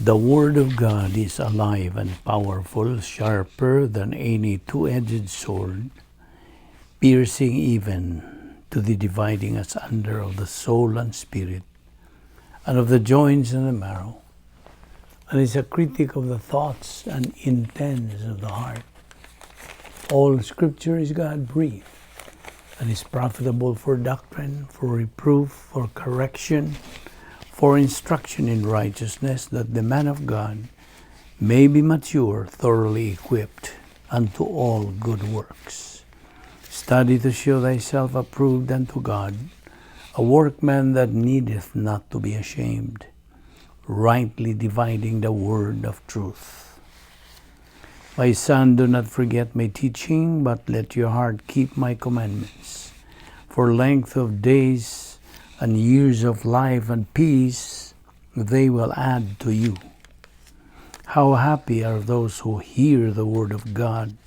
The Word of God is alive and powerful, sharper than any two-edged sword, piercing even to the dividing asunder of the soul and spirit, and of the joints and the marrow, and is a critic of the thoughts and intents of the heart. All Scripture is God-breathed, and is profitable for doctrine, for reproof, for correction, for instruction in righteousness, that the man of God may be mature, thoroughly equipped unto all good works. Study to show thyself approved unto God, a workman that needeth not to be ashamed, rightly dividing the word of truth. My son, do not forget my teaching, but let your heart keep my commandments. For length of days and years of life and peace they will add to you. How happy are those who hear the word of God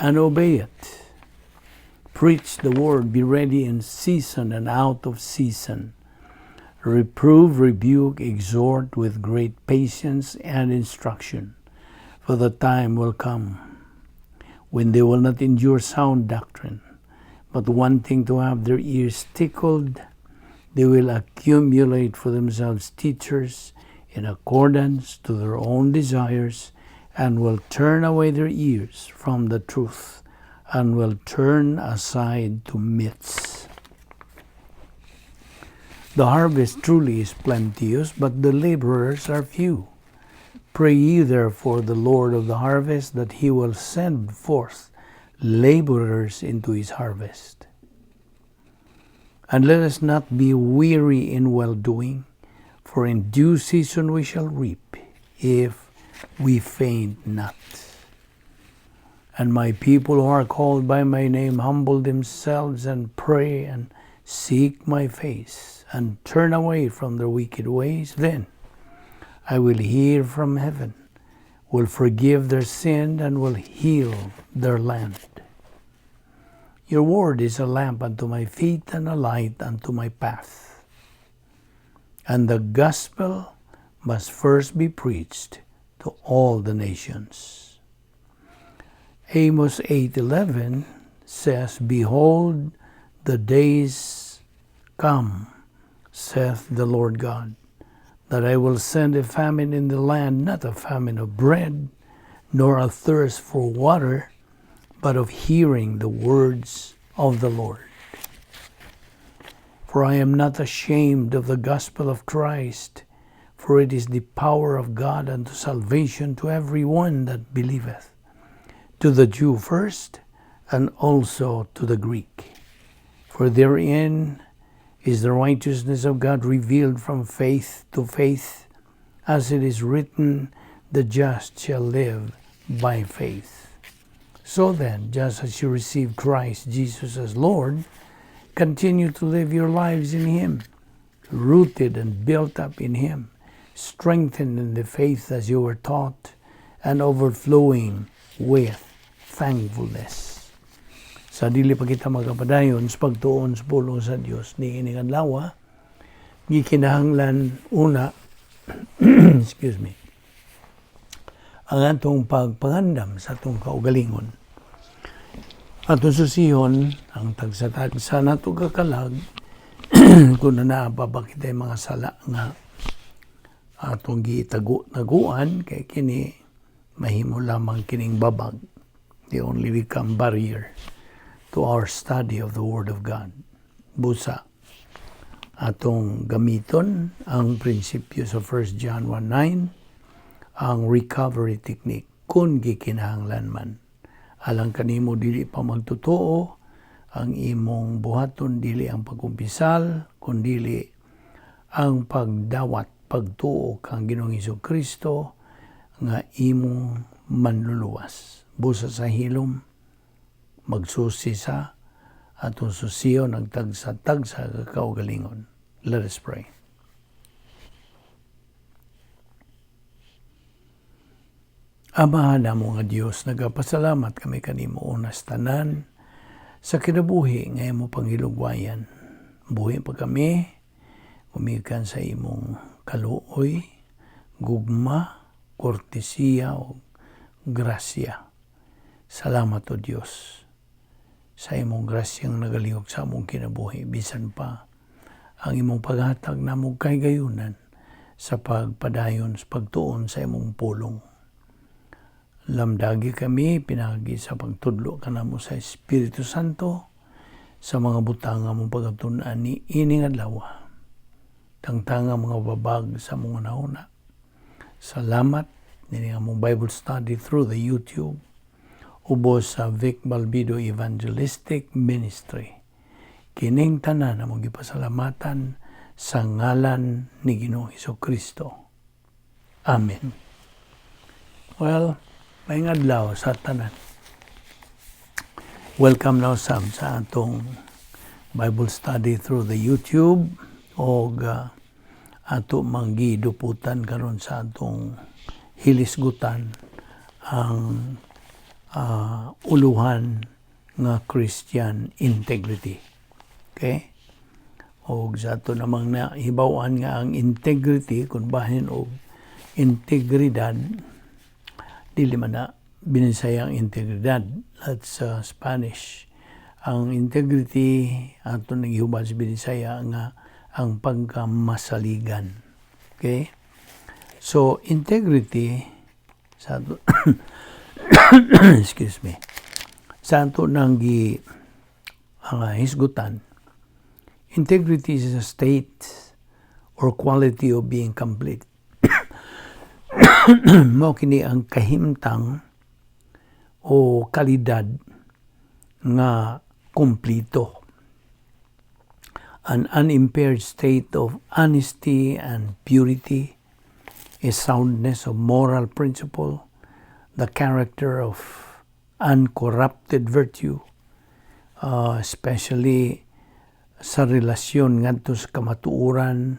and obey it. Preach the word, be ready in season and out of season. Reprove, rebuke, exhort with great patience and instruction. For the time will come when they will not endure sound doctrine, but wanting to have their ears tickled, they will accumulate for themselves teachers in accordance to their own desires, and will turn away their ears from the truth, and will turn aside to myths. The harvest truly is plenteous, but the laborers are few. Pray ye therefore the Lord of the harvest that he will send forth laborers into his harvest. And let us not be weary in well-doing, for in due season we shall reap, if we faint not. And my people who are called by my name humble themselves and pray and seek my face and turn away from their wicked ways, then I will hear from heaven, will forgive their sin, and will heal their land. Your word is a lamp unto my feet and a light unto my path. And the gospel must first be preached to all the nations. Amos 8:11 says, "Behold, the days come, saith the Lord God, that I will send a famine in the land, not a famine of bread, nor a thirst for water, but of hearing the words of the Lord. For I am not ashamed of the gospel of Christ, for it is the power of God unto salvation to every one that believeth, to the Jew first, and also to the Greek. For therein is the righteousness of God revealed from faith to faith, as it is written, 'The just shall live by faith.' So then, just as you receive Christ Jesus as Lord, continue to live your lives in Him, rooted and built up in Him, strengthened in the faith as you were taught, and overflowing with thankfulness." Sa dili pa kita magapadayon sa pagtuon sa pulong sa Dios niining adlaw, gikinahanglan una, excuse me, ang atong pagpangandam sa atong kaugalingon. Atong susihon ang tagsa-tagsa nato kakalag kung naa pa ba kitay mga sala nga atong gitago-taguan, kay kini mahimo lamang kining babag. They only become barrier to our study of the Word of God. Busa, atong gamiton ang prinsipyo sa 1 John 1:9, ang recovery technique kung gikinahanglan man. Alang kanimo dili pa magtotoo, ang imong buhaton dili ang pagkumpisal, kundili ang pagdawat, pagtuo kang Ginoong Kristo nga imong manluluwas. Busa sa hilom, magsusi sa atong susiyon ang tagsa-tagsa kaugalingon. Let us pray. Amahan namo nga Dios, nagapasalamat kami kanimo unas tanan sa kinabuhi nga imo panghilugwayan. Buhi pa kami, gumikan sa imong kaluoy, Gugma, kortesiya o grasya. Salamat, O Dios, sa imong grasyang nagalihok sa among kinabuhi bisan pa ang imong paghatag namo kahigayunan sa pagpadayon sa pagtuon sa imong pulong. Lamdagi kami pinaagi sa pagtudlo kanamo sa Espiritu Santo sa mga butang nga among pagatun-an ni ining adlaw. Tangtanga mga babag sa among hunahuna. Salamat nining among Bible study through the YouTube ubos sa Vic Balbido Evangelistic Ministry. Kining tanan among gipasalamatan sa ngalan ni Ginoong Kristo. Amen. Well, maayong adlaw sa tanan. Welcome now sab sa atong Bible study through the YouTube og ato mang giduputan karon sa atong hilisgutan ang uluhan nga Christian integrity. Okay? Og sa ato namang nahibaw-an nga ang integrity, kung bahin og integridad, dili man na Binisaya ang integridad. That's Spanish. Ang integrity ato nang gihubad sa Binisaya nga ang pagkamasaligan. Okay? So integrity sa ato, excuse me, sa ato nang gi ang hisgutan. Integrity is a state or quality of being complete. Mao kini ang kahimtang o kalidad nga kumplito. An unimpaired state of honesty and purity, a soundness of moral principle, the character of uncorrupted virtue, especially sa relasyon ngadto sa kamatuoran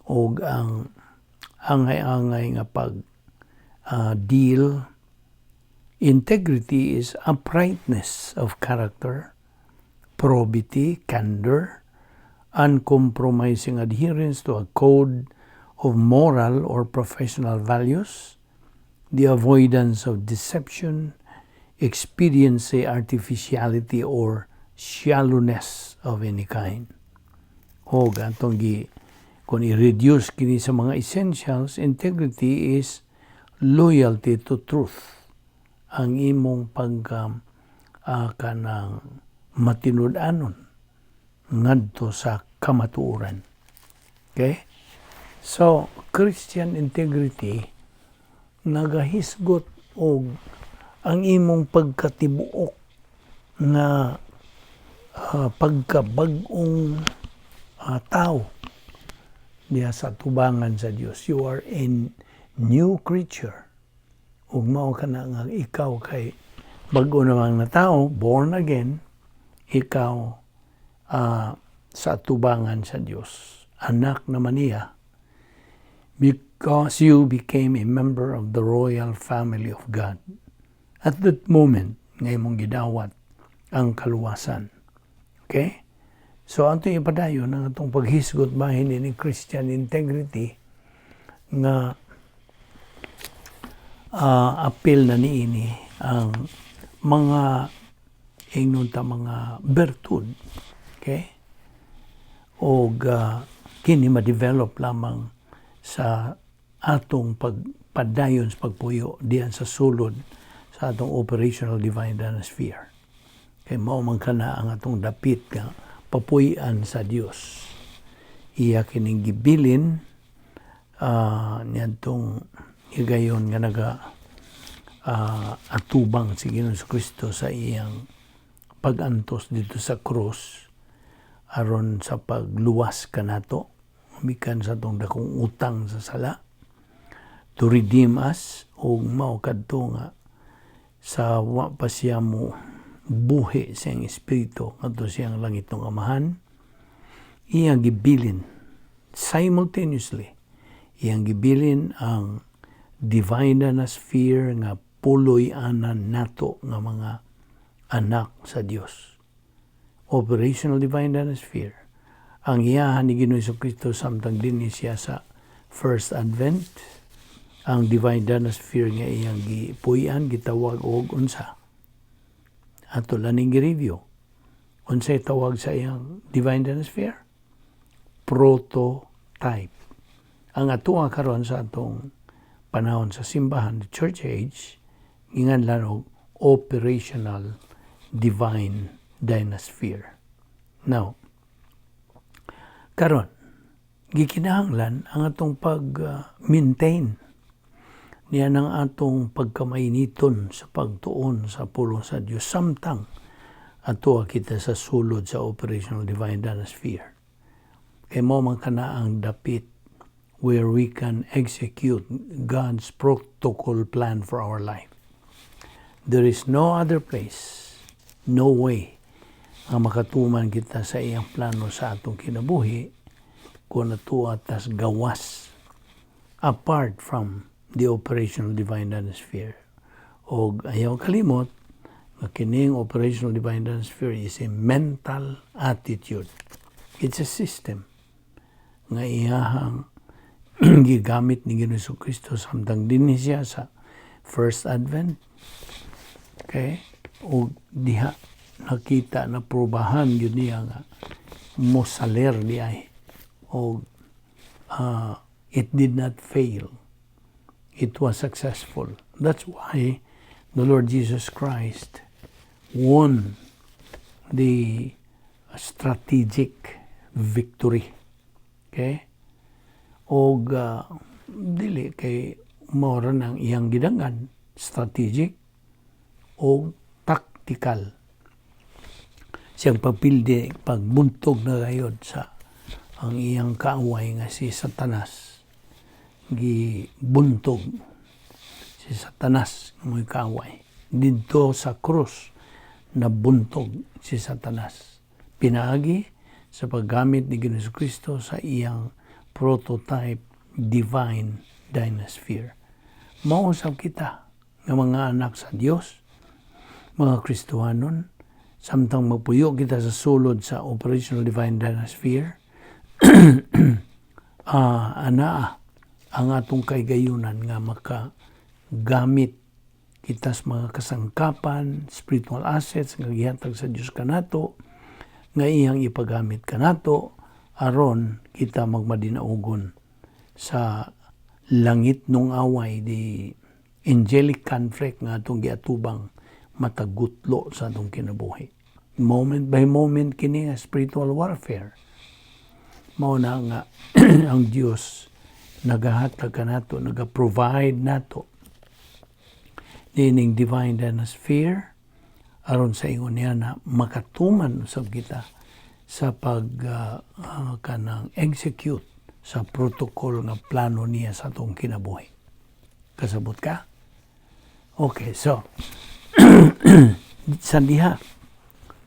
og ang angay-angay nga pag deal. Integrity is uprightness of character, probity, candor, uncompromising adherence to a code of moral or professional values, the avoidance of deception, expediency, artificiality, or shallowness of any kind. O atong gi kung i-reduce kini sa mga essentials, integrity is loyalty to truth. Ang imong pagka kanang matinud-anon ngadto sa kamatuoran. Okay? So, Christian integrity nagahisgot og ang imong pagkatibuok nga pagkabag-ong tao diha sa tubangan sa Dios. You are a new creature. Ug mao kana nga ikaw kay bag-o namang na tao, born again, ikaw sa tubangan sa Dios. Anak naman niya because you became a member of the royal family of God. At that moment, nga imong gidawat ang kaluwasan. Okay? So, ang itong ipadayon ang atong paghisgot bahin ni Christian integrity nga apil na niini ang mga ingnon ta mga bertud. Okay? Og kini ma-develop lamang sa atong pagpadayon sa pagpuyo diyan sa sulod sa atong operational divine sphere. Kay mao man kana ang atong dapit nga papuy-an sa Dios. Iya kining gibilin niadtong higayon nga naga atubang si Ginoong Kristo sa iyang pag-antos dito sa krus aron sa pagluwas kanato mikan sa atong dakong utang sa sala, to redeem us. Ug mao kadto nga sa wa pa siya mo buhi sa iyang espiritu ngadto siyang langitnong Amahan, iyang gibilin simultaneously, iyang gibilin ang divine na sphere nga puloy-anan nato nga mga anak sa Dios. Operational divine sphere. Ang iyahan ni Ginoong Kristo samtang dinhi siya sa first advent. Ang divine dynasphere nga iyang gipuy-an gitawag og unsa? Ato lang ning gi-review. Unsay tawag sa iyang divine dynasphere? Prototype. Ang atoa karon sa atong panahon sa simbahan, the church age, ginganlan og operational divine dynasphere. Now, karon, gikinahanglan ang atong pag-maintain niya ng atong pagkamainiton sa pagtuon sa pulong sa Dios samtang ato kita sa sulod sa operational divine dynasphere. Kay mao man kana ang dapit where we can execute God's protocol plan for our life. There is no other place, no way nga makatuman kita sa iyang plano sa atong kinabuhi kung atua tas gawas apart from the operational divine dynasphere. Og ayaw kalimot nga kining operational divine dynasphere is a mental attitude. It's a system nga iyahang gigamit ni Ginoong Kristo samtang dinhi siya sa first advent. Okay? Og diha nakita na probahan gyud niya nga mosaler diay og it did not fail. It was successful. That's why the Lord Jesus Christ won the strategic victory. Okay? Og dili kay mao ra nang iyang gidangan, strategic o tactical siyang pagpildi, pagbuntog na gayod sa ang iyang kaaway nga si Satanas. Gibuntog si Satanas nga mo'y kaaway. Didto sa krus nabuntog si Satanas. Pinaagi sa paggamit ni Ginoong Kristo sa iyang prototype divine dynasphere. Mausab kita nga mga anak sa Dios, mga Kristohanon, samtang magpuyo kita sa sulod sa operational divine dynasphere, anaa ang atong kaigayunan nga makagamit kita sa mga kasangkapan, spiritual assets nga gihatag sa Dios kanato, nga iyang ipagamit kanato aron kita magmadinaugon sa langit nung away, the angelic conflict nga atong giatubang matagutlo sa atong kinabuhi. Moment by moment kini nga spiritual warfare. Mao na nga ang Dios nagahatag kanato, naga-provide nato niining divine dynasphere aron sa ingon niya na makatuman usab kita sa pag kanang execute sa protocol nga plano niya sa atong kinabuhi. Kasabot ka? Okay, so sa diha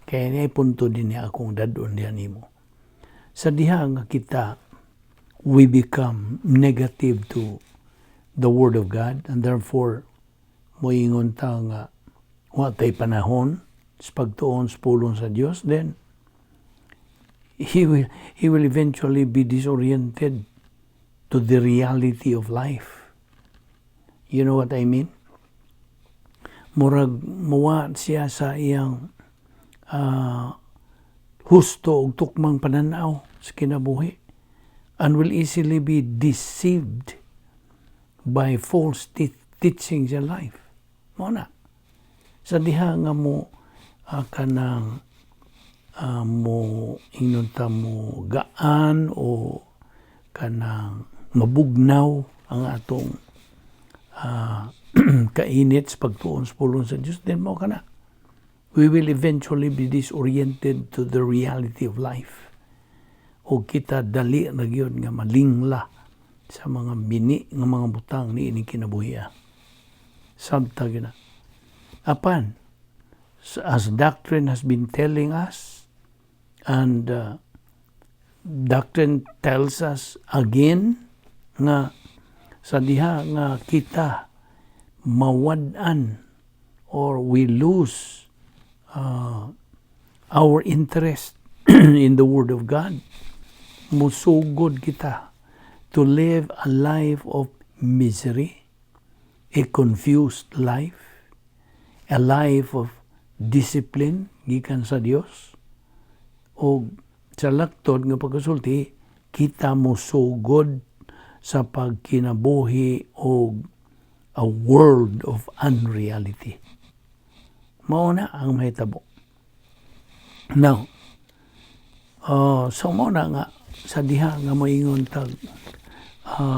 kaya niya punto din niya akong dadon diha nimo. Sa diha nga kita, we become negative to the Word of God and therefore moingon ta nga wa tay panahon sa pagtuon sa pulong sa Dios, then he will eventually be disoriented to the reality of life. You know what I mean? Murag muwa siya sa iyang husto og tukmang pananaw sa kinabuhi and will easily be deceived by false teachings in life. Mao na. Sa diha nga mo kanang mo ingnon ta mo gaan o kanang mabugnaw ang atong kainit sa pagtuon sa pulong sa Dios, then mao kana. We will eventually be disoriented to the reality of life. O kita dali na gyud nga malingla sa mga bini nga mga butang ni ining kinabuhi. Sabta gyud na. Apan, as doctrine has been telling us, and doctrine tells us again nga sa diha nga kita mawad-an or we lose our interest in the Word of God, musugod kita to live a life of misery. A confused life, a life of discipline gikan sa Dios. O sa laktod nga pagkasulti, kita mo sugod sa pagkinabuhi og a world of unreality. Mao na ang mahitabo. Now, so mao na nga sa diha nga moingon tag,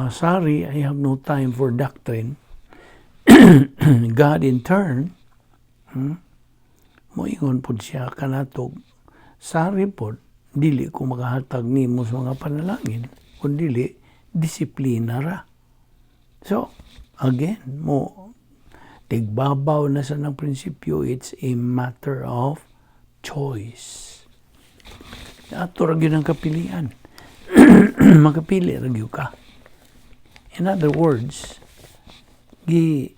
"Sorry, I have no time for doctrine." God in turn, moingon pod siya kanato, "Sorry pod, dili ko makahatag nimo sa mga panalangin, kun dili disiplina ra." So, again, mo tigbabaw na sa ng prinsipyo, it's a matter of choice. Ato ra gyud ang kapilian. Makapili ra gyud ka. In other words, gi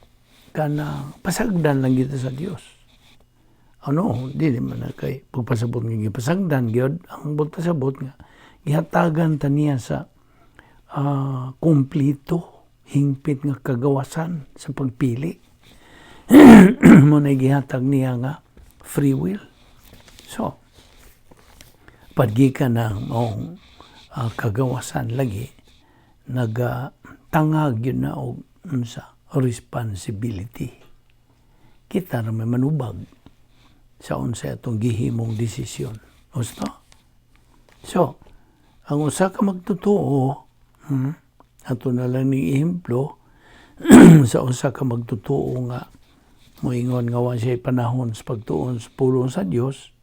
kana pasagdan lang kita sa Dios. Ano, dili man na kay pagpasabot nga gipasagdan gyud, ang pasabot nga gihatagan ta niya sa kumpleto, hingpit nga kagawasan sa pagpili. Mao na gihatag niya nga free will. So, padgikan na maong kagawasan lagi, nagatangag yun na og unsa responsibility. Kita ra may manubag sa unsa atong gihimong desisyon. Gusto? So, ang usa ka magtotoo, ato na lang ning ehemplo sa usa ka magtotoo nga moingon nga wa siya panahon sa pagtuon sa pulong sa Dios,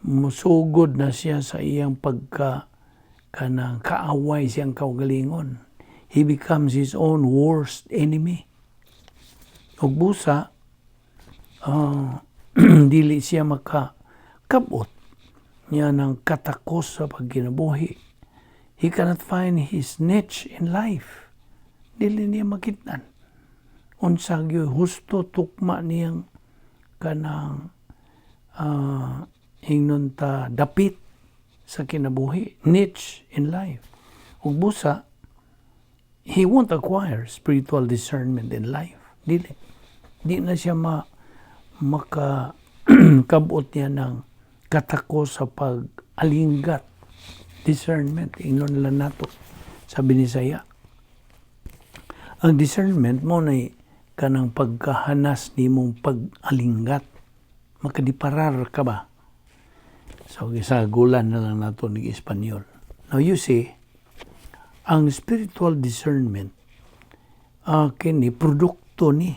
musugod na siya sa iyang pagka kanang kaaway siyang kaugalingon. He becomes his own worst enemy. Ug busa, dili siya makakabot niya ng katakos sa pagkinabuhi. He cannot find his niche in life. Dili niya makitnan. Unsa gyud husto tukma niyang kanang ingnon ta dapit sa kinabuhi, niche in life. Ug busa, he won't acquire spiritual discernment in life. Dili. Di na siya maka kabot niya ng katakos sa pag-alinggat. Discernment, ingnon lang nato sa Binisaya. Ang discernment mao na kanang pagkahanas nimong pag-alinggat. Makadiparar ka ba? So, gisagulan na lang nato ng Espanyol. Now, you see, ang spiritual discernment, kini produkto ni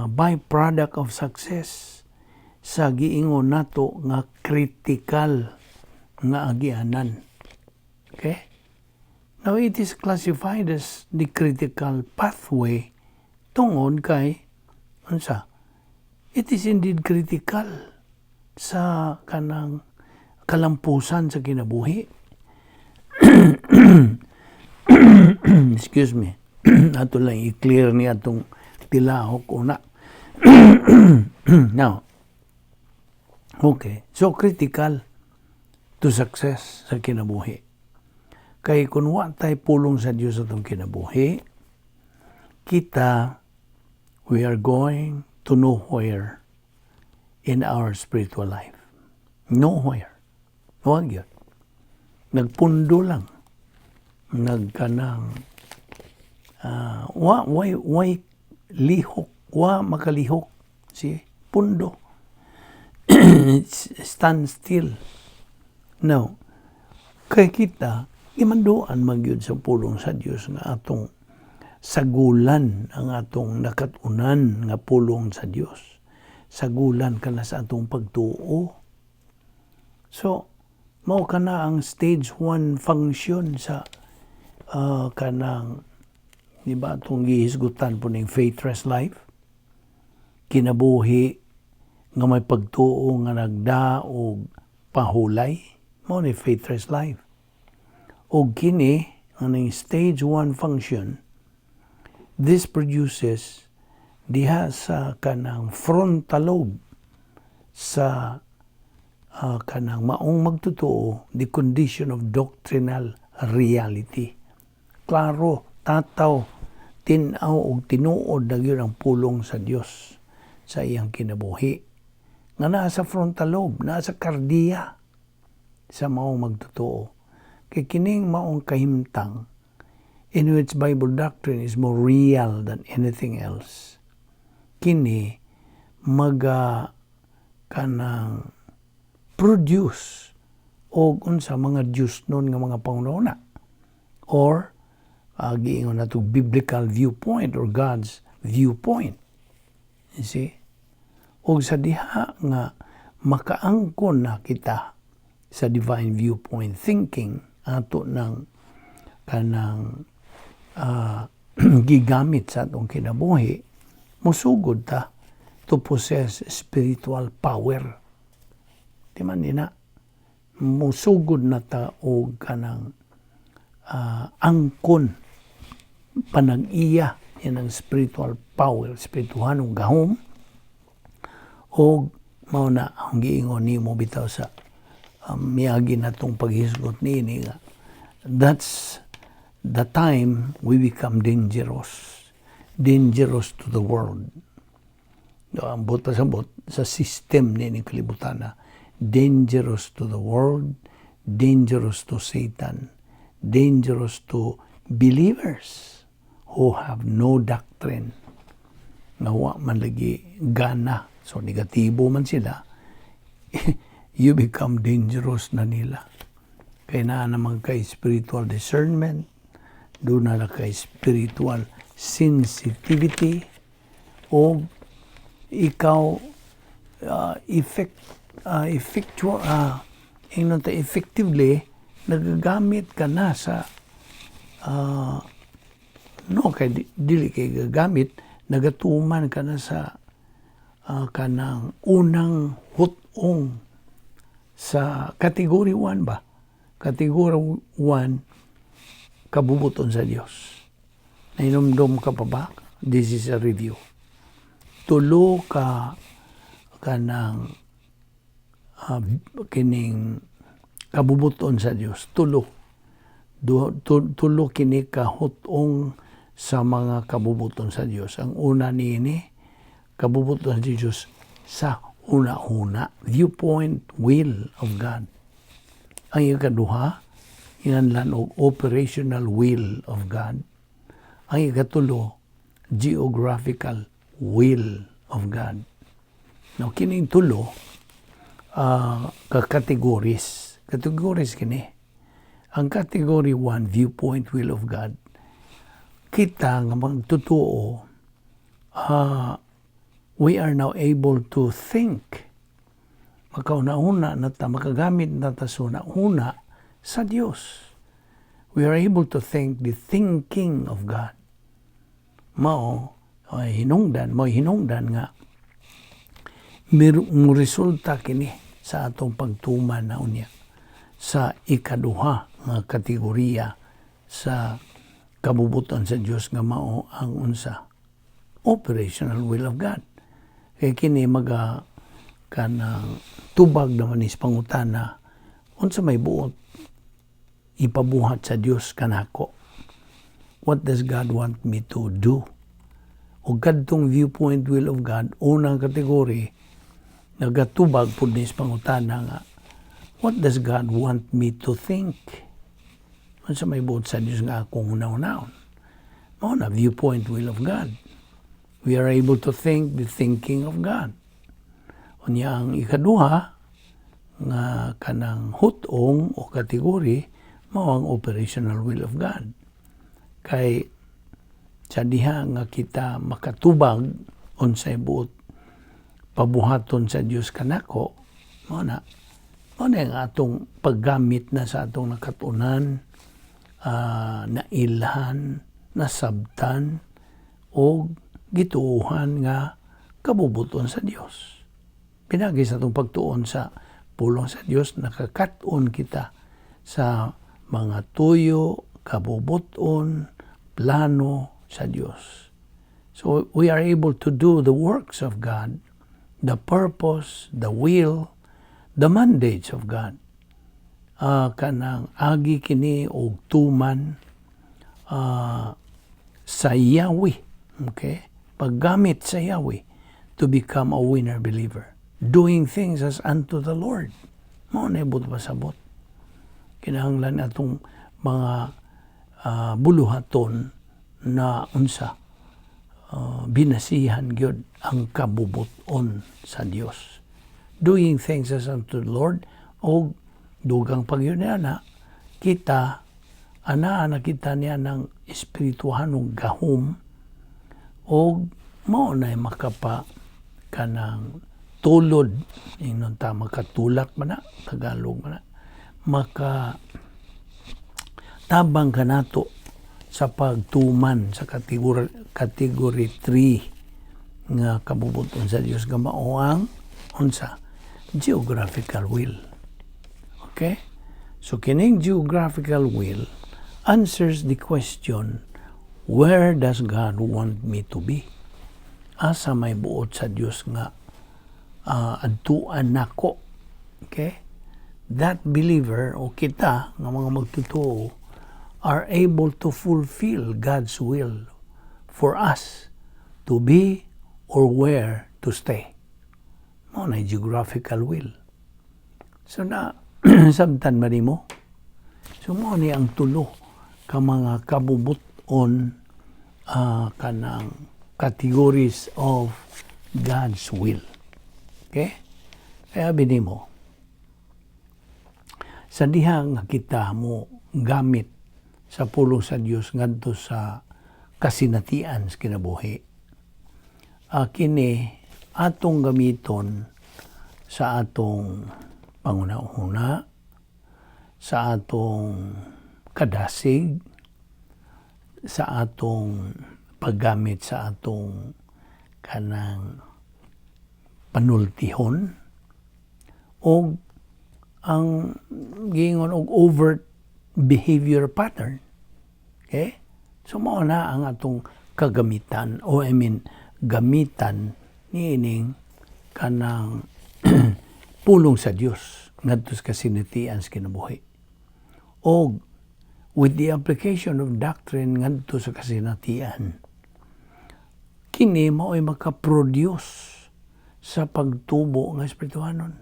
byproduct of success sa giingon nato nga critical nga agianan. Okay? Now, it is classified as the critical pathway tungod kay unsa? It is indeed critical sa kanang kalampusan sa kinabuhi. Excuse me. Ato lang i-clear ni atong tilahok una. Now, okay. So, critical to success sa kinabuhi. Kay kung wa tay pulong sa Dios atong kinabuhi, kita, we are going to nowhere in our spiritual life. Nowhere. Wa gyud. Nagpundo lang. Nagkanang wa way way lihok, wa makalihok si pundo. Stand still. No. Kay kita gimanduan man gyud sa pulong sa Dios nga atong sagulan ang atong nakatunan nga pulong sa Dios. Sagulan ka na sa atong pagtuo. So, mao kana ang stage 1 function sa kanang, di ba, atong gihisgutan po ning faith life, kinabuhi nga may pagtuo nga nagda og pahulay, mao ni faith life. Og kini ang stage 1 function, this produces diha sa kanang frontal lobe sa kanang maong magtotoo the condition of doctrinal reality. Klaro, tataw. Tin-aw og tinuod na gyud ang pulong sa Dios sa iyang kinabuhi nga naa sa frontal lobe, naa sa kardiya sa maong magtotoo. Kay kining maong kahimtang in which Bible doctrine is more real than anything else, kini maga kanang produce og unsa mga Diyos nun nga mga panguna or giingon nato biblical viewpoint or God's viewpoint. You see? Og sa diha nga makaangkon na kita sa divine viewpoint thinking, ato ng kanang gigamit sa atong kinabuhi, musugod ta to possess spiritual power. Di man na musugod na ta og kanang angkon panag-iya yan ang spiritual power, espirituhanong gahom, og mao na ang giingon nimo bitaw sa miagi natong paghisgot niini nga that's the time we become dangerous, dangerous to the world. No, ang buot pasabot sa system ni kalibutan na dangerous to the world, dangerous to Satan, dangerous to believers who have no doctrine, nga wa man lagi gana. So negatibo man sila, you become dangerous na nila. Kay naa naman kay spiritual discernment, duna na kay spiritual sensitivity, o ikaw effectual, ingnon ta effectively nagagamit ka na sa no kay dili kay gagamit, nagatuman ka na sa kanang unang hut-ong sa category 1 ba, category 1, kabubuton sa Dios. Nahinumdom ka pa ba? This is a review. Tulo ka kanang kining kabubuton sa Dios, tulo. Tulo kini kahut-ong sa mga kabubuton sa Dios. Ang una niini, kabubuton sa Dios sa una-una, viewpoint will of God. Ang ikaduha, inganlan og operational will of God. Ang ikatulo, geographical will of God. Now, kining tulo, ka categories. Categories kini. Ang category 1, viewpoint will of God, kita nga magtotoo, we are now able to think. Makauna-una na ta, makagamit na ta sa una sa Dios. We are able to think the thinking of God. Mao ay hinungdan, mao hinungdan nga mo resulta kini sa atong pagtuman na unya sa ikaduha nga kategoriya sa kabubuton sa Dios nga mao ang unsa? Operational will of God. Kay kini maga kanang tubag naman is pangutana, unsa may buot ipabuhat sa Dios kanako? What does God want me to do? O kadtong viewpoint will of God, unang kategory, nagatubag pud ni sa pangutana nga, what does God want me to think? Unsa may buot sa Dios nga akong hunahunahon? Mao na viewpoint will of God. We are able to think the thinking of God. Unya ang ikaduha nga kanang hut-ong o kategory, mao ang operational will of God. Kay sa diha nga kita makatubag unsay buot pabuhaton sa Dios kanako, mao na ang atong paggamit na sa atong nakatunan, nailhan, nasabtan o gituohan nga kabubuton sa Dios. Pinagi sa atong pagtuon sa pulong sa Dios, nakakat-on kita sa mga tuyo, kabubuton, plano sa Dios. So we are able to do the works of God, the purpose, the will, the mandates of God. Kanang agi kini og tuman sa Sa Yahweh. Okay? Paggamit sa Yahweh to become a winner believer. Doing things as unto the Lord. Mao na buot pasabot. Kinahanglan atong mga buluhaton na unsa binasihan gyud ang kabubuton sa Dios. Doing things as unto the Lord o dugang pagyud na kita ana nakita niya ng espirituhanong gahom o mao na makapa kanang tulod, ingnon ta makatulak man na Tagalog man na, maka tabang kanato sa pagtuman sa category 3 nga kabubuton sa Dios nga mao ang unsa? Geographical will. Okay? So kining geographical will answers the question, "Where does God want me to be?" Asa may buot sa Dios nga adtuan nako? Okay? That believer o kita nga mga magtotoo are able to fulfill God's will for us to be or where to stay. Mao na geographical will. So na sabtan ba nimo? So mao ni ang tulo ka mga kabubuton, kanang categories of God's will. Okay? Kaya mo, sa diha nga kita mo gamit sa pulong sa Dios ngadto sa kasinatian sa kinabuhi, kini atong gamiton sa atong panguna-una, sa atong kadasig, sa atong paggamit sa atong kanang panultihon o ang giingon og overt behavior pattern. Okay? So mao na ang atong kagamitan o, I mean, gamitan niining kanang pulong sa Dios ngadto sa kasinatian sa kinabuhi. Og with the application of doctrine ngadto sa kasinatian, kini mao'y makaproduce sa pagtubo nga espirituhanon.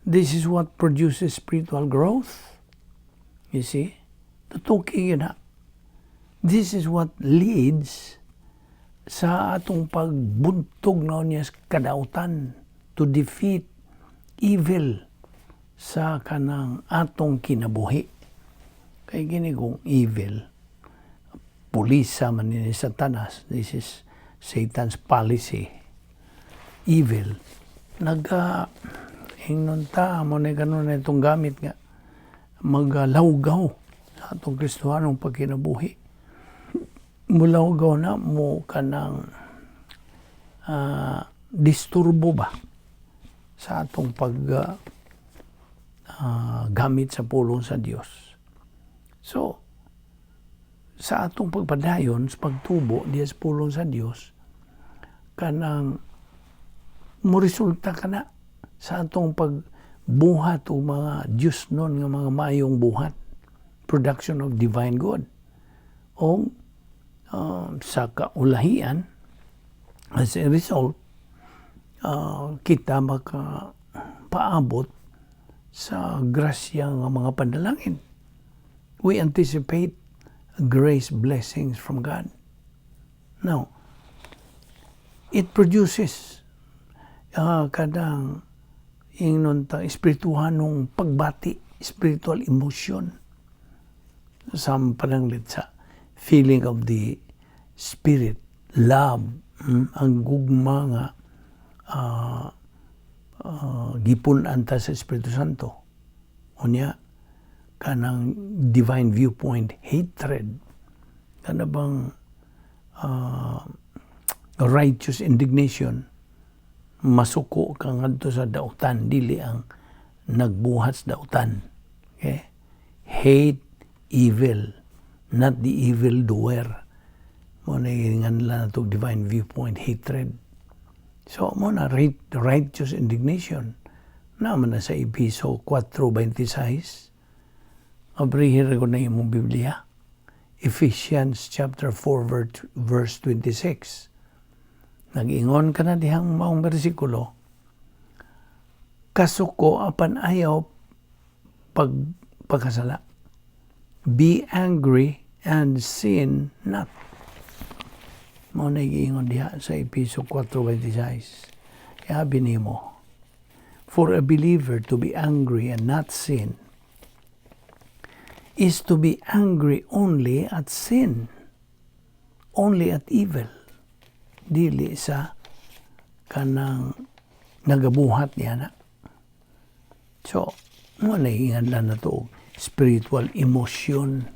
This is what produces spiritual growth. You see? Tutuki yun na. This is what leads sa atong pagbuntog na niya sa kadautan, to defeat evil sa kanang atong kinabuhi. Kay gini kung evil, pulisa man ni Satanas. This is Satan's policy. Evil. Naga, ingnon ta, mo na ganun na itong gamit nga, magalawgaw sa atong Kristohanong pagkinabuhi. Mulawgaw na mo kanang disturbo ba sa atong pag gamit sa pulong sa Dios. So, sa atong pagpadayon sa pagtubo diya sa pulong sa Dios, kanang mo resulta kana sa atong pagbuhat o mga Diyos nun nga mga maayong buhat, production of divine good, o sa kaulahian, as a result, kita maka paabot sa grasya nga mga panalangin. We anticipate grace blessings from God. Now, it produces kanang ingnon ta espirituhanong pagbati, spiritual emotion sa pananglit sa feeling of the spirit, love, ang gugma nga gipun-an ta sa Espiritu Santo. Unya, kanang divine viewpoint, hatred, kana bang righteous indignation, masuko ka ngadto sa dautan, dili ang nagbuhat sa dautan. Okay? Hate evil, not the evil doer. Mao na nganlan nato divine viewpoint hatred. So mao na righteous indignation. Naman na sa Episo 4:26. Abrihir ko na imong Biblia. Ephesians chapter 4 verse 26. Nag-ingon ka na dihang maong bersikulo, kasuko apan ayaw pagkasala. Be angry and sin not. Mao na giingon diha sa Epeso 4:26. Kaya nimo, for a believer to be angry and not sin is to be angry only at sin, only at evil. Dili sa kanang nagabuhat niya na. So, mao na lang na to spiritual emotion.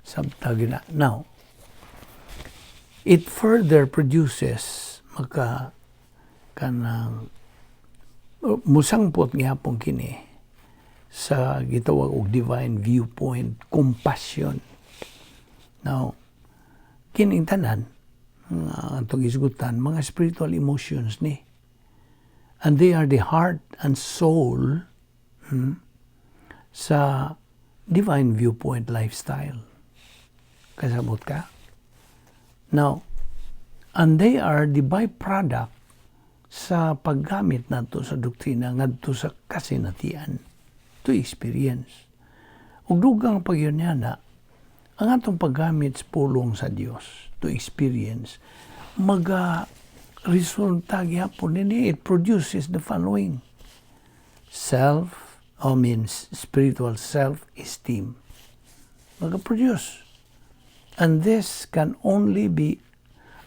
Sabtag na. Now, it further produces maka kanang musangpot gihapon kini sa gitawag og divine viewpoint compassion. Now, kining tanan nga atong isgutan, mga spiritual emotions ni. And they are the heart and soul sa divine viewpoint lifestyle. Kasabot ka? Now, and they are the byproduct sa paggamit nato sa doktrina ngadto sa kasinatian to experience. Ug dugang pagyon niya na, ang atong paggamit sa pulong sa Dios to experience, maga resulta gyapon nini. It produces the following: self, I mean, spiritual self-esteem maga-produce, and this can only be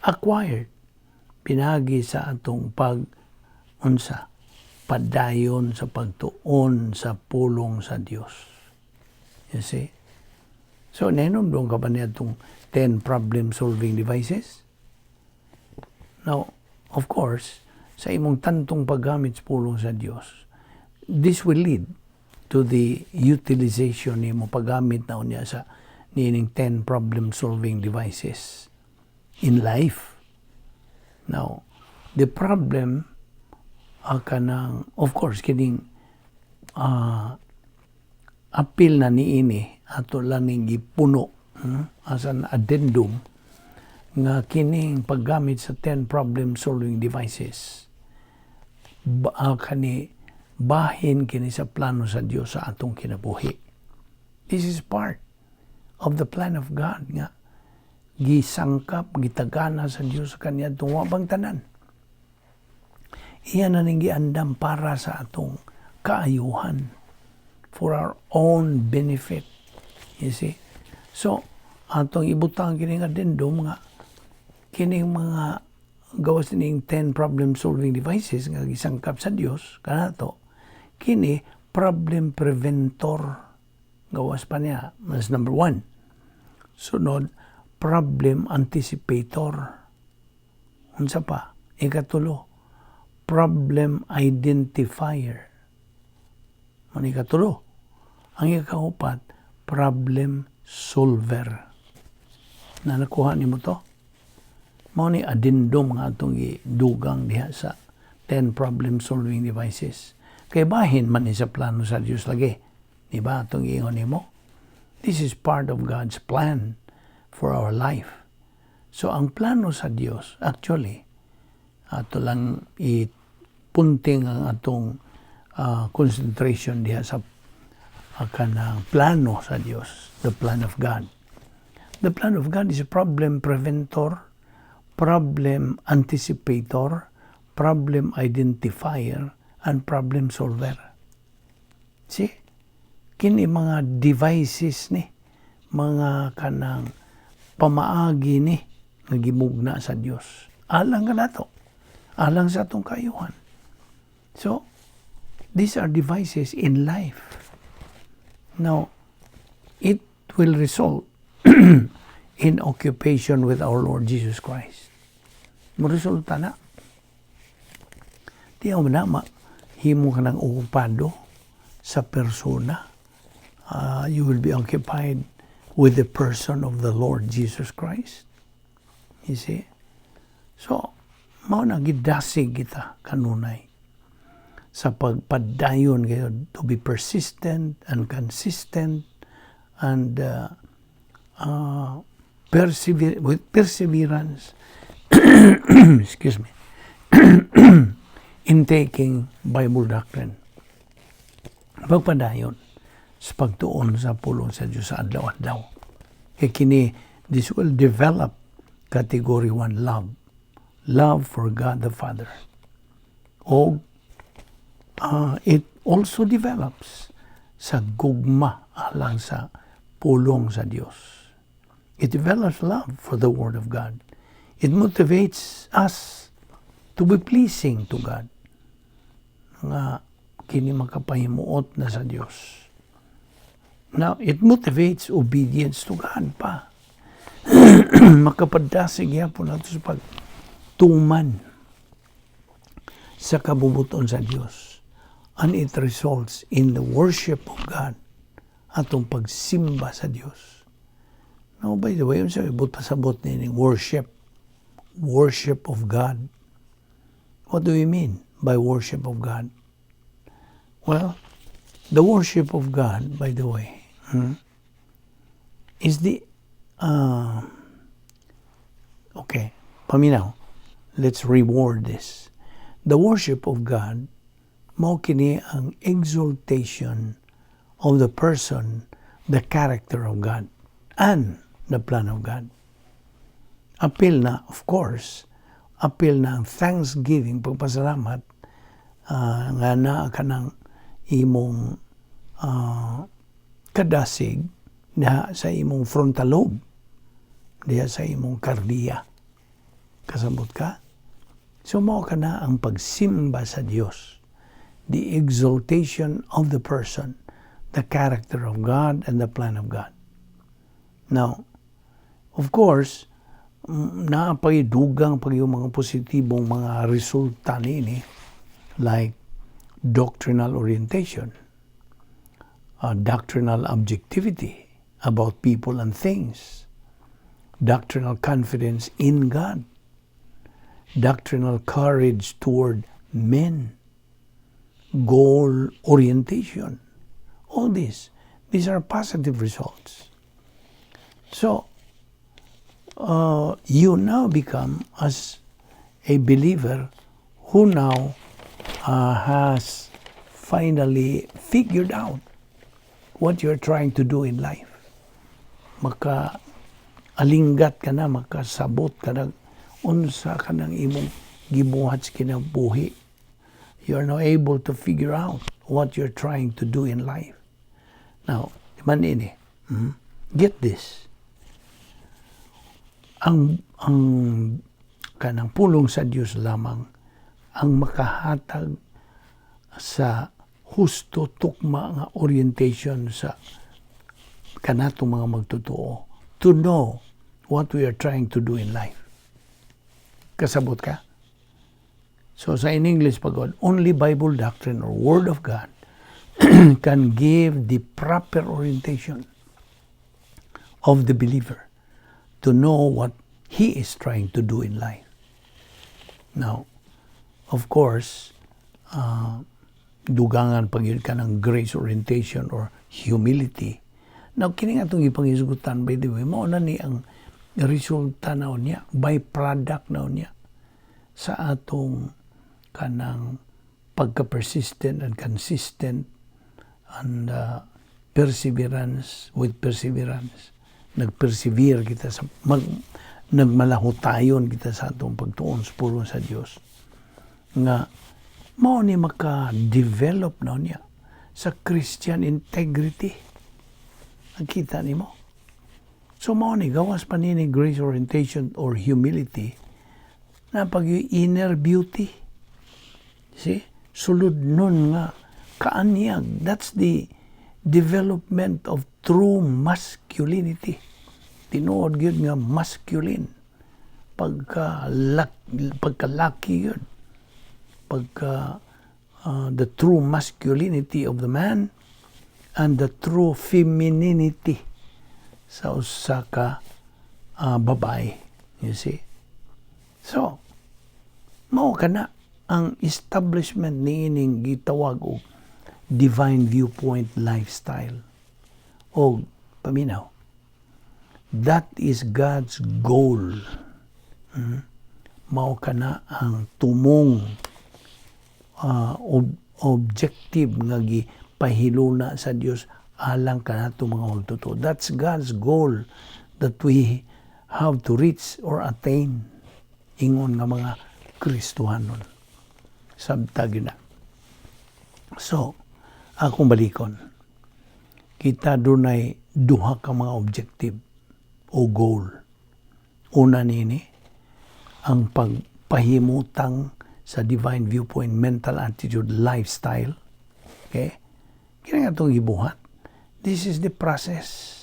acquired pinagi sa atong pag unsa padayon sa pagtuon sa pulong sa Dios, you see? So nahinumdum ka ba niya itong 10 problem solving devices? Now, of course, sa imong tantong paggamit sa pulong sa Dios, this will lead to the utilization nimo paggamit na unya sa niining 10 problem solving devices in life. Now, the problem kanang, of course, kining apil na niini, ato lang ning gipuno as an addendum nga kining paggamit sa 10 problem solving devices ba, kani bahin kini sa plano sa Dios sa atong kinabuhi. This is part of the plan of God nga gisangkap, gitagana sa Dios sa kaniya wabang tanan. Iya na ning giandam para sa atong kaayuhan, for our own benefit. You see? So, atong ibutang kining addendum nga kining mga gawas ning 10 problem solving devices nga gisangkap sa Dios kanato, kini problem preventor gawas pa niya. That's number one. Sunod, problem anticipator. Unsa pa? Ikatulo, problem identifier. Ano ikatulo? Ang ikaupat, problem solver. Na nakuha nimo to? Mao ni addendum nga atong gidugang diha sa 10 problem solving devices. Kay bahin man ni sa plano sa Dios lagi. Di ba atong giingon nimo? This is part of God's plan for our life. So ang plano sa Dios actually, ato lang ipunting ang atong concentration diha sa kanang plano sa Dios, the plan of God. The plan of God is a problem preventor, problem anticipator, problem identifier, and problem solver. See? Kini mga devices ni, mga kanang pamaagi ni nga gimugna sa Dios. Alang kanato. Alang sa atong kaayuhan. So, these are devices in life. Now, it will result in occupation with our Lord Jesus Christ. Mo resulta na. Di mo na ma, himo ka ng okupado sa persona. You will be occupied with the person of the Lord Jesus Christ. You see? So, mao na gidasig kita kanunay sa pagpadayon kayo to be persistent and consistent and Persevere with perseverance, excuse me, in taking Bible doctrine. Pagpadayon sa pagtuon sa pulong sa Diyos sa adlaw-adlaw. Kay kini, this will develop category 1 love. Love for God the Father. O it also develops sa gugma alang sa pulong sa Dios. It develops love for the Word of God. It motivates us to be pleasing to God. Nga kini makapahimuot na sa Dios. Now, it motivates obedience to God pa. Makapadasig gyapon nato sa pagtuman sa kabubuton sa Dios. And it results in the worship of God, atong pagsimba sa Dios. Now, by the way, unsa ibot pasabot ni worship? Worship of God. What do we mean by worship of God? Well, the worship of God, by the way, is the okay, paminaw. Let's reword this. The worship of God, mao kini ang exaltation of the person, the character of God, and the plan of God. Apil na, of course, apil na ang thanksgiving, pagpasalamat, nga naa ka ng imong kadasig na sa imong frontal lobe, diha sa imong kardiya. Kasabot ka? So mao kana ang pagsimba sa Dios. The exaltation of the person, the character of God and the plan of God. Now, of course, naa pa'y dugang pag yung mga positibong mga resulta niini, like doctrinal orientation, doctrinal objectivity about people and things, doctrinal confidence in God, doctrinal courage toward men, goal orientation. All these are positive results. So, you now become as a believer who now has finally figured out what you're trying to do in life. Maka alinggat ka na, makasabot ka na, unsa ka ng imong gibuhat sa kinabuhi. You are now able to figure out what you're trying to do in life. Now, man ini, Get this. Ang kanang pulong sa Dios lamang ang makahatag sa husto, tukma nga orientation sa kanatong mga magtotoo to know what we are trying to do in life. Kasabot ka? So sa in English pagod, only Bible doctrine or Word of God can give the proper orientation of the believer to know what he is trying to do in life. Now, of course, dugangan pag yun ka ng grace orientation or humility. Now, kini nga itong ipanghisgutan, by the way, mao na ni ang resulta na niya, byproduct na niya sa atong kanang pagka-persistent and consistent and perseverance with perseverance. Nagpersevere kita sa nagmalahutayon kita sa atong pagtuon sa pulong sa Dios. Nga mao ni maka-develop na niya sa Christian integrity. Ang kita nimo. So mao ni gawas pa ni grace orientation or humility na pag inner beauty. See? Sulod nun nga kaanyag. That's the development of true masculinity. Tinuod gyud nga masculine. Pagkalaki yun. Pagka the true masculinity of the man and the true femininity sa usa ka babae. You see? So, mao kana ang establishment niining gitawag og divine viewpoint lifestyle. O paminaw. That is God's goal. Mao kana ang tumong objective nga gipahiluna sa Dios alang kanato mga magtotoo. That's God's goal that we have to reach or attain ingon nga mga Kristohanon. Sabta gyud na. So, akong balikon. Kita dunay duha ka mga objective o goal. Una nini, ang pagpahimutang sa divine viewpoint, mental attitude, lifestyle. Okay? Kini nga atong gibuhat. This is the process.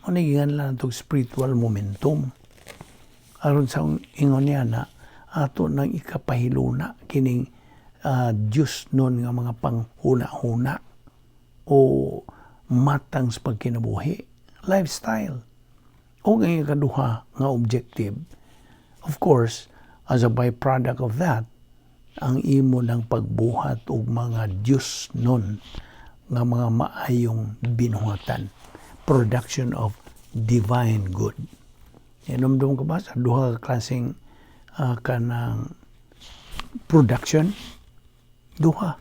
Mao ni lang itong spiritual momentum. Aron sa ingon niya na ato nang ikapahiluna kining Diyos nun nga mga panghuna-huna o matang sa pagkinabuhi. Lifestyle. O ang ikaduha nga objective, of course, as a byproduct of that, ang imo ng pagbuhat og mga Diyos nun nga mga maayong binuhatan. Production of divine good. Inomdom ka ba sa duha ka klaseng kanang production? Duha.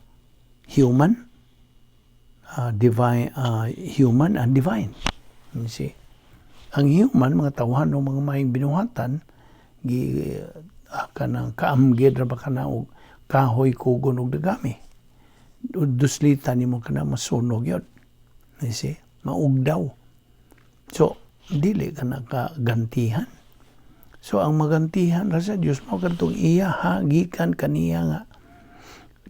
Human, divine, human and divine. You see? Ang human, mga tawhan o mga maayong binuhatan, gi kanang kaamgid ra ba kana og kahoy, kugon og dagami. Duslitan nimo kana, masunog yun. You see? Maugdaw. So, dili ka na kagantihan. So, ang magantihan ra sa Dios mao kadtong iya gikan kaniya nga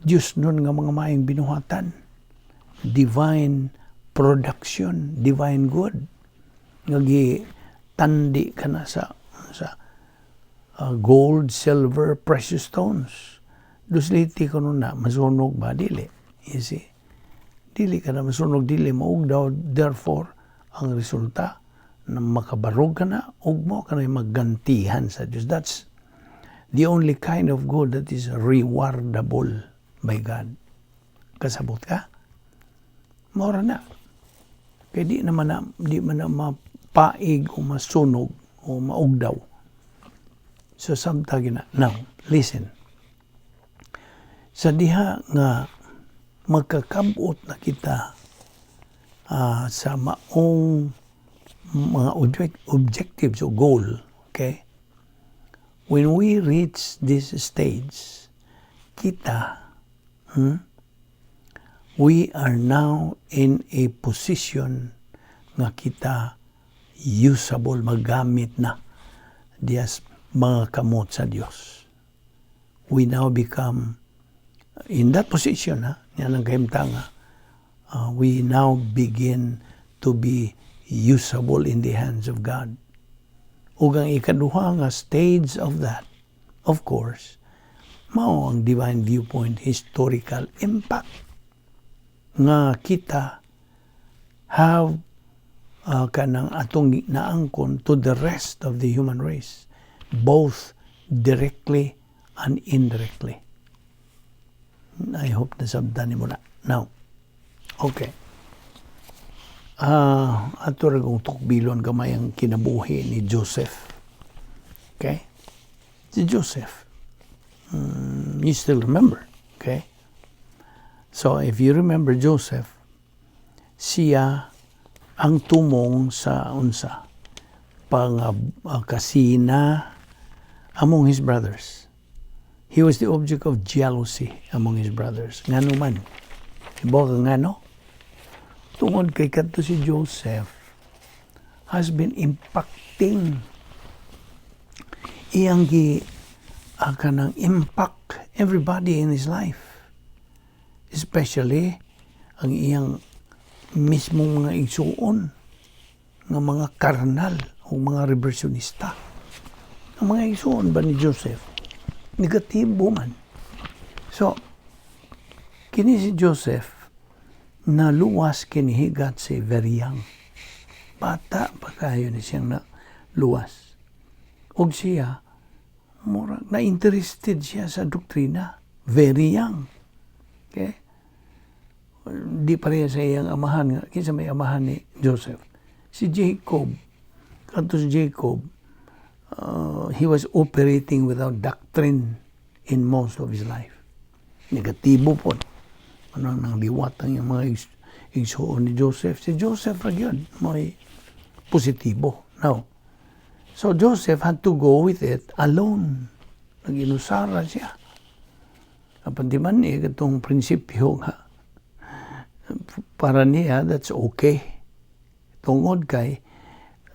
Dios nun nga mga maayong binuhatan. Divine production, divine good. Nga gi tandi ka na sa gold, silver, precious stones. Dusliti ko nun na, masunog ba? Dili. You see? Dili ka na masunog, dili maugdaw. Therefore, ang resulta, na makabarog ka na, ug mao ka na maggantihan sa Diyos. That's the only kind of good that is rewardable by God. Kasabot ka? Mora na. Kaya di man na mapaig o masunog o maugdaw. So sabta na. Now, listen. Sa diha nga magkakabot na kita sa maong mga objectives o goal, okay? When we reach this stage, kita, we are now in a position nga kita usable, magamit na diyas mga kamot sa Dios. We now become in that position, ha, yan ang kahimtang, ha, we now begin to be usable in the hands of God. Ug ang ikaduha nga stage of that, of course, mao ang divine viewpoint historical impact nga kita have kanang atong naangkon to the rest of the human race, both directly and indirectly. I hope nasabtan nimo na. Now, okay. Ato ra kong tukbilon gamay ang kinabuhi ni Joseph. Okay? Si Joseph. You still remember, okay? So, if you remember Joseph, siya ang tumong sa unsa pang kasina among his brothers. He was the object of jealousy among his brothers. Ngano man? Ibaw ka ngano? Tungod kay kadto si Joseph has been impacting iyang gi kanang impact everybody in his life. Especially ang iyang mismong mga igsuon nga mga karnal o mga reversionista. Ang mga igsuon ba ni Joseph, negatibo man. So, kini si Joseph, naluwas kini, he got say very young. Bata pa kayo ni siyang na luwas. Og siya, murag na interested siya sa doktrina. Very young. Okay? Di pareha sa iyang amahan nga. Kinsa may amahan ni Joseph? Si Jacob. Kadto si Jacob, he was operating without doctrine in most of his life. Negatibo po. Ano nang liwat ang iyang mga igsuon ni Joseph. Si Joseph ra gyud may positibo. Now, so Joseph had to go with it alone. Nag-inusara siya. Apan di man eh, katong prinsipyo nga para niya, that's okay. Tungod kay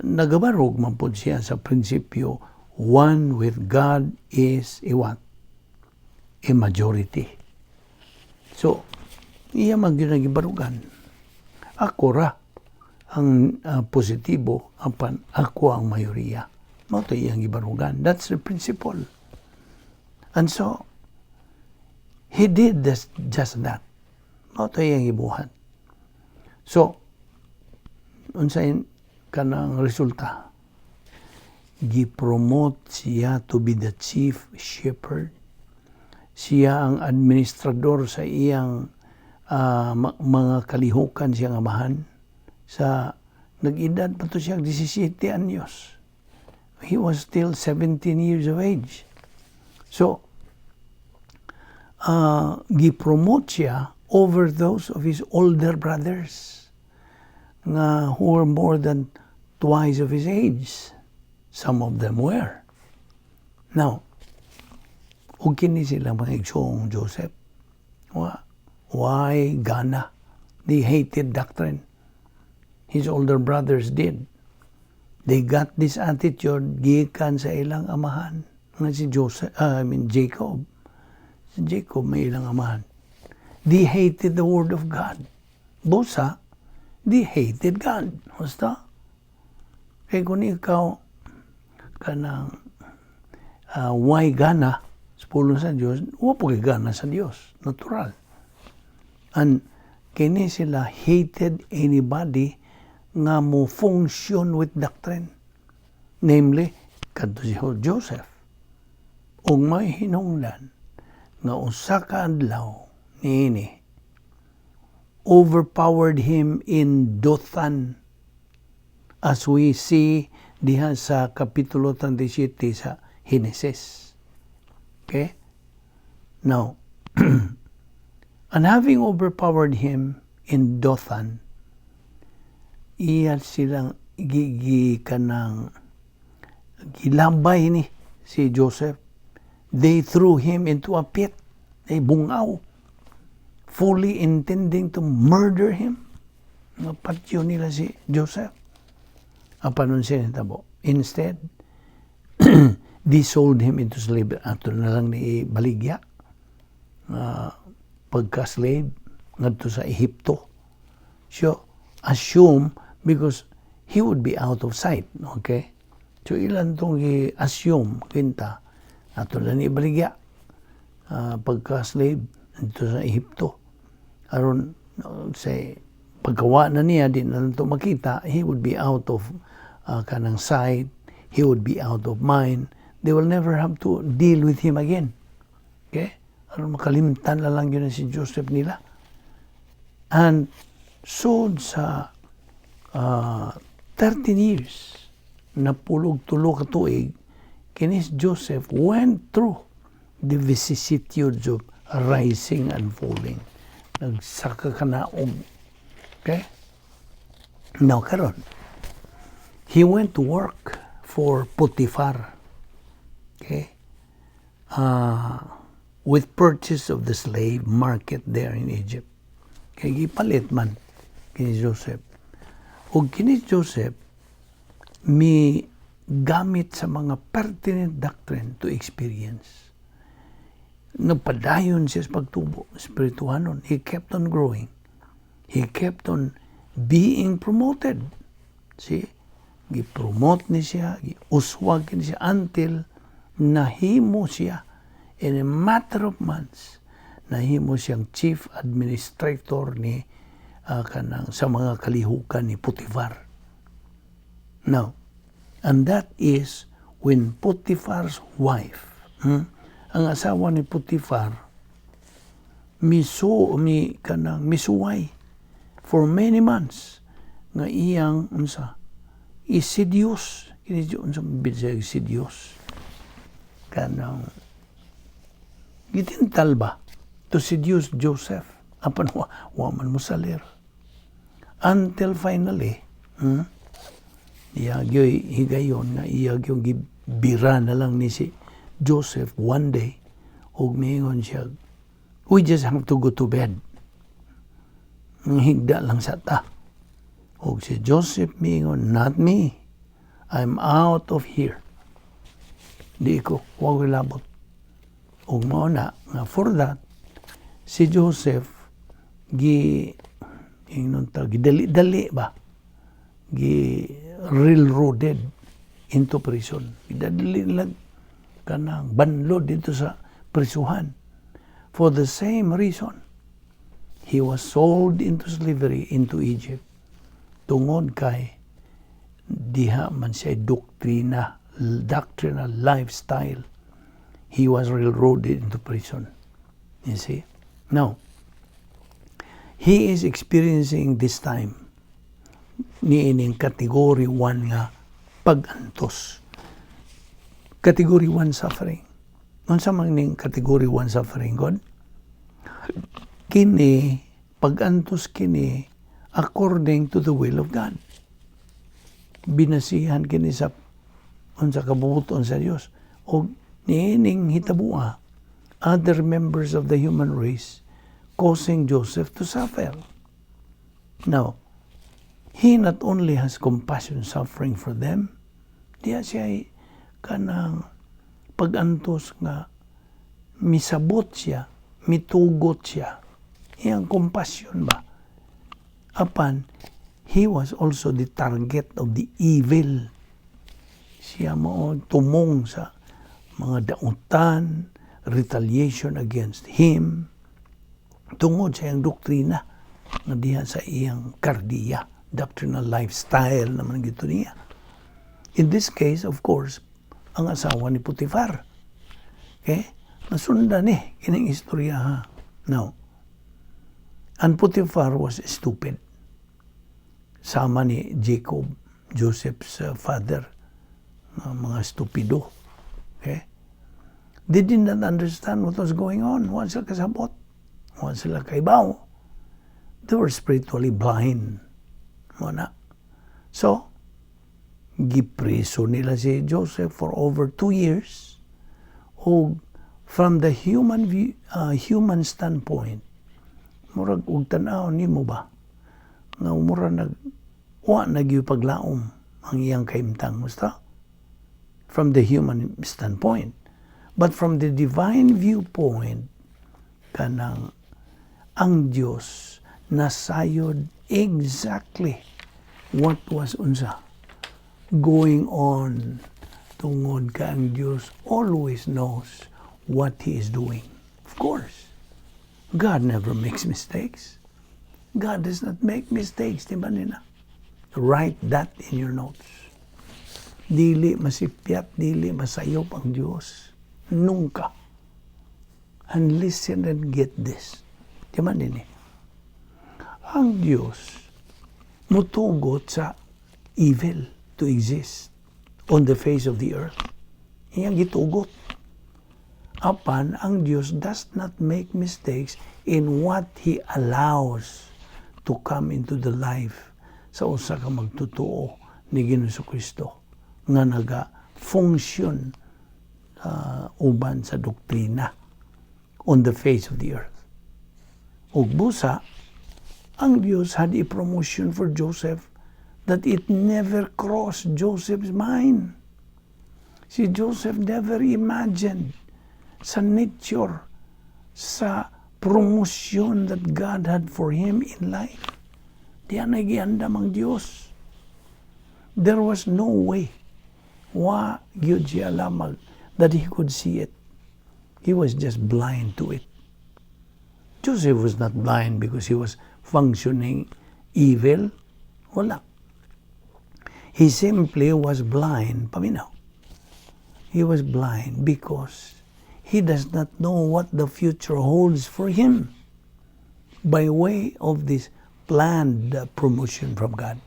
nagabarog man pod siya sa prinsipyo, one with God is a what? A majority. So, iya man gyud gibarugan. Ako ra ang positibo, apan ako ang mayoriya. Mao to iyang gibarugan. That's the principle. And so, he did this, just that. Mao to iyang gibuhat. So, unsay kanang resulta? Gi-promote siya to be the chief shepherd. Siya ang administrador sa iyang mga kalihukan siyang amahan. Sa nag-edad pa to siya 17 anyos. He was still 17 years of age. So, gi-promote siya over those of his older brothers nga who were more than twice of his age. Some of them were. Now, ug kini sila mga igsoong Joseph. Why gana? They hated doctrine. His older brothers did. They got this attitude gikan sa ilang amahan nga si Joseph, I mean Jacob. Si Jacob may ilang amahan. They hated the word of God. Busa, they hated God. Basta. Kaya kung ikaw kanang why gana sa pulong sa Dios, wa po kay gana sa Dios. Natural. And kini sila hated anybody nga mo function with doctrine. Namely, kadto si Joseph. Ug may hinungdan nga usa ka adlaw niini overpowered him in Dothan, as we see diha sa Kapitulo 37 sa Genesis. Okay? Now, and having overpowered him in Dothan, iya silang gigi kanang gilabay ni si Joseph. They threw him into a pit. They bungaw. Fully intending to murder him. Napatyo nila si Joseph. Apan unsa nahitabo? Instead, they sold him into slavery. Ato na lang ni baligya. Pagka-slave ngadto sa Ehipto. So, assume because he would be out of sight. Okay? So, ilan tong i-assume, kinta, ato na ni baligya pagka-slave dito sa Ehipto. Aron say, pagkawa na niya, di na lang to makita, he would be out of kanang sight, he would be out of mind. They will never have to deal with him again. Okay? Aron makalimtan na lang yun si Joseph nila. And sold sa 13 years, napulog tulo ka tuig, kini si Joseph went through the vicissitudes of rising and falling. Nagsaka kanaog. Okay? Now, karon, he went to work for Potiphar. Okay? With purchase of the slave market there in Egypt. Kay gipalit man kini Joseph. Ug kini Joseph mi gamit sa mga pertinent doctrine to experience. Nagpadayon siya sa pagtubo, espirituhanon. He kept on growing. He kept on being promoted. See? Gi-promote ni siya, gi-uswag ni siya until nahimo siya in a matter of months, nahimo siyang chief administrator ni kanang sa mga kalihukan ni Potiphar. Now, and that is when Potiphar's wife, ang asawa ni Potiphar, miso mi kanang misuway for many months nga iyang unsa I-seduce kini, unsang Bisaya seduce, kanang gitintal ba, to seduce Joseph, apan wa man mo salir until finally, iya gyoy higayon nga iya gyud gibira na lang ni si Joseph one day ug miingon siya, "We just have to go to bed. Higda lang sa ta." Ug si Joseph miingon, "Not me. I'm out of here. Di ko, wa ko'y labot." Ug mao na nga for that si Joseph gi ingnon ta gidali-dali ba, gi railroaded into prison. Gidali lang kanang banlod dito sa prisuhan. For the same reason, he was sold into slavery into Egypt. Tungod kay diha man siya doktrina, doctrinal lifestyle. He was railroaded into prison. You see? Now, he is experiencing this time niining category 1 nga pag-antos. Category 1 suffering. Unsa man ning category 1 suffering, God? Kini pag-antos kini according to the will of God. Binasihan kini sa unsa kabubuton sa Dios. O niining hitabua, other members of the human race causing Joseph to suffer. Now, he not only has compassion suffering for them, diya siya kanang pag-antos nga misabot siya, mitugot siya. Iyang compassion ba? Apan, he was also the target of the evil. Siya mao tumong sa mga dautan, retaliation against him, tungod sa iyang doktrina nga diha sa iyang kardiya, doctrinal lifestyle naman gito niya. In this case, of course, ang asawa ni Potiphar. Okay? Nasundan ni kining istorya ha. Now, and Potiphar was stupid. Sama ni Jacob, Joseph's father, nga mga stupido. Okay? They did not understand what was going on. Wa sila kasabot. Wa sila kaibaw. They were spiritually blind. Mao na. So, gipreso nila si Joseph for over 2 years. O from the human view, human standpoint, murag og tan-aw nimo ba nga mura nag wa na gyud paglaom ang iyang kahimtang, basta from the human standpoint. But from the divine viewpoint, kanang ang Dios nasayod exactly what was unsa going on, tungod ka ang Dios always knows what He is doing. Of course, God never makes mistakes. God does not make mistakes, di ba nila? Write that in your notes. Dili masipyat, dili masayop ang Diyos. Nunca. And listen and get this. Di ba nini? Ang Diyos mutugot sa evil to exist on the face of the earth. Iyang gitugot. Apan, ang Diyos does not make mistakes in what He allows to come into the life sa usa ka magtotoo ni Ginoong Kristo nga naga function uban sa doktrina on the face of the earth. Ug busa, ang Dios had a promotion for Joseph that it never crossed Joseph's mind. Si Joseph never imagined sa nature, sa promotion that God had for him in life. Di na giandam ang Dios. There was no way. Wa gyud siya lamag that he could see it. He was just blind to it. Joseph was not blind because he was functioning evil. Wala. He simply was blind, paminaw. He was blind because he does not know what the future holds for him by way of this planned promotion from God.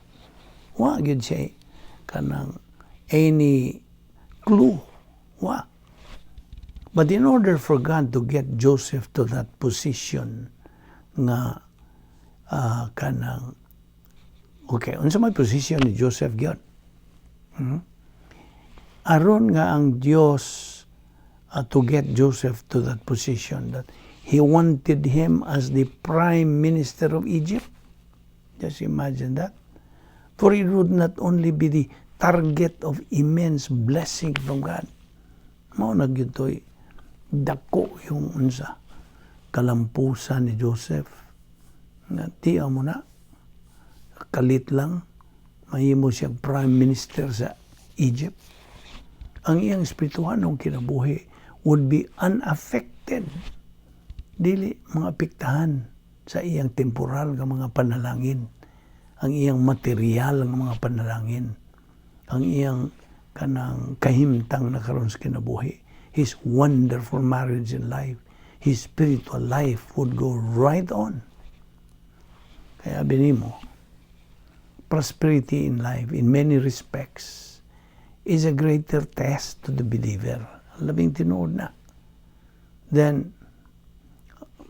Wa gyud siya kanang any clue. Wa. But in order for God to get Joseph to that position nga kanang, okay, unsa may position ni Joseph gyud? Aron nga ang Dios to get Joseph to that position that he wanted him as the prime minister of Egypt. Just imagine that. For it would not only be the target of immense blessing from God. Mao na gyud to'y dako yung unsa kalampusan ni Joseph. Nga tiya mo na, kalit lang, mahimo siyang prime minister sa Egypt. Ang iyang espirituhanong kinabuhi would be unaffected. Dili mga apektahan sa iyang temporal nga mga panalangin, ang iyang material nga mga panalangin, ang iyang kanang kahimtang na karon sa kinabuhi, his wonderful marriage and life, his spiritual life would go right on. Kaya binimo, prosperity in life in many respects is a greater test to the believer. Labing tinuod na. Then,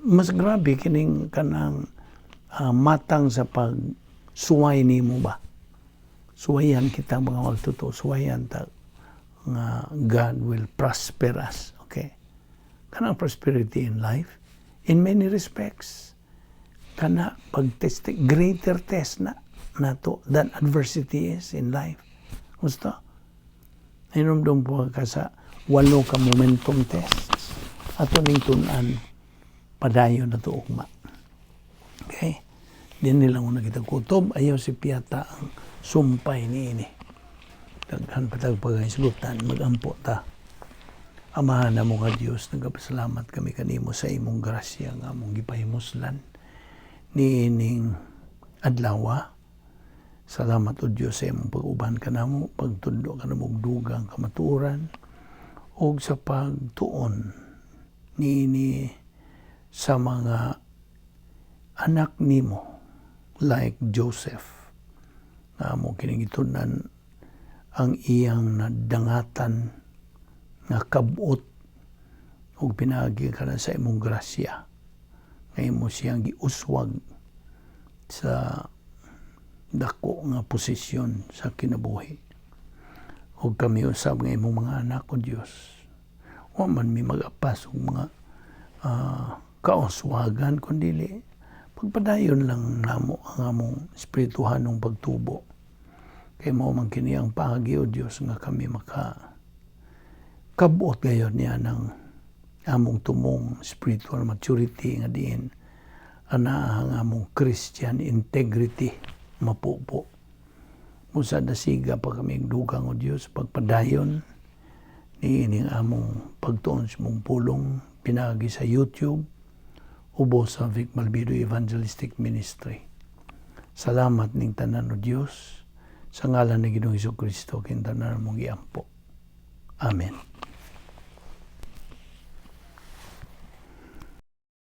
mas grabe kining kanang matang sa pagsuway nimo ba? Suwayan kita, mga magtotoo, suwayan ta nga God will prosper us. Okay? Kanang prosperity in life, in many respects, kana pag-test, greater test na nato than adversity is in life. Gusto? Hinumdum po ka sa walo ka momentum tests. Ato ning tun-an padayon na to ugma. Okay? Di nila una kita kutob, ayaw si Piata ang sumpay ni ini. Daghan pa tag pagahisgutan, magampo ta. Amahan namo nga Dios, nagapasalamat kami kanimo sa imong grasya nga among gipahimuslan niining adlaw. Salamat, o Dios, sa imong pag-uban kanamo, pagtudlo kanamo og dugang kamatuoran ug sa pagtuon niini sa mga anak nimo like Joseph nga amo kining gitun-an ang iyang nadangatan nga kabot ug pinaagi ka na sa imong grasya nga imo siyang giuswag sa dako nga posisyon sa kinabuhi. Ug kami usab nga imong mga anak, o Dios, wa man mi mag-apas og mga kauswagan, kundi pagpadayon lang namo ang among espirituhanong pagtubo kay mao man kini ang paagi, o Dios, nga kami maka kabuot gayon niya ng among tumong spiritual maturity nga diin ana ang among Christian integrity mapupo. Musa dasiga pa kami dugang, o Dios, pagpadayon ni ining among pagtuon sa mong pulong pinagi sa YouTube ubos sa Vic Malvido Evangelistic Ministry. Salamat ning tanan, o Dios, sa ngalan ni Ginoong Hesus Kristo kintanan mong giampo. Amen.